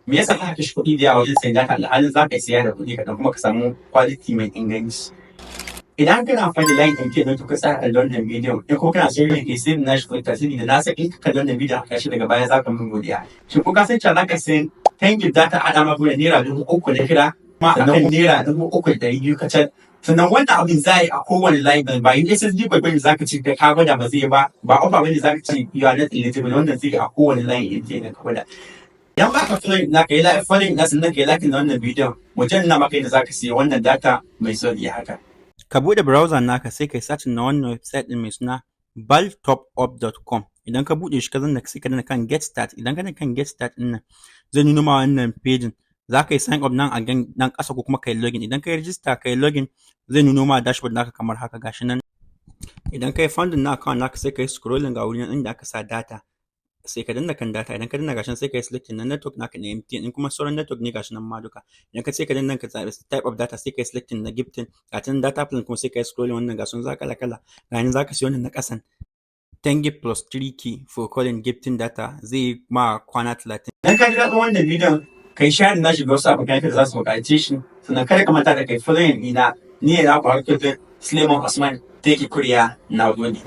Me yasa za ka kashe kuɗi da yawa wajen sayan data, alhalin za ka siya da kuɗi kaɗan kuma ka samu quality mai inganci? Idan kana amfani da line MTN don ka tsaya kallon wannan bidiyon, in kuma kana son yin save na shi tasiri da na san in ka kalli wannan bidiyon a ƙarshe, daga baya za ka min godiya. Shin ko ka san cewa za ka sayan 10 gig data a dama da ₦3,000 na kira, kuma akan ₦3,200 kacal? Sannan wannan abin za a yi a kowane line, ba USSD code bane za ka ce ka gwada ba zai yi ba, ba offer bane za ka ce you are not eligible. Wannan zai yi a kowane line MTN ka gwada. Idan ba ka following na, ka yi following na, sannan ka yi like na wannan bidiyon. Wajen na maka yadda za ka siya wannan data mai sauƙi haka. Ka buɗe browser naka, sai kai searching na wannan website ɗin mai suna baltopup.com. Idan ka buɗe shi, ka zanna, sai ka danna kan "Get start". Idan ka danna kan "Get start" ɗin nan, zai nuno ma wannan page. Za ka yi sign up nan a nan ƙasa ko kuma ka yi login. Idan ka yi register, ka yi login, zai nuno ma dashboard naka kamar haka, gashi nan. Idan ka yi funding na account naka, sai ka yi scrolling, ga wurin inda aka sa "Data", sai ka danna kan "Data". Idan ka danna, gashi nan, sai ka yi selecting na network naka na MTN. In kuma sauran network ne, gashi nan ma duka. Idan ka ce ka danna, ka zaɓi "Type of data", sai ka yi selecting na "Gifting". Ga nan "Data plan" kuma, sai ka yi scrolling, wannan ga sun za kala kala. Ga nan za ka siya wannan na ƙasan, 10 gig plus 3K for calling gifting data, zai yi ma kwana 30. Idan ka ji daɗin wannan bidiyon, kai share na shi ga wasu abokan da za su buƙace shi. Sannan kada ka manta da kai following ɗina. Ni ne naku har kullum, Suleiman Usman Teki Kuriya. Na gode.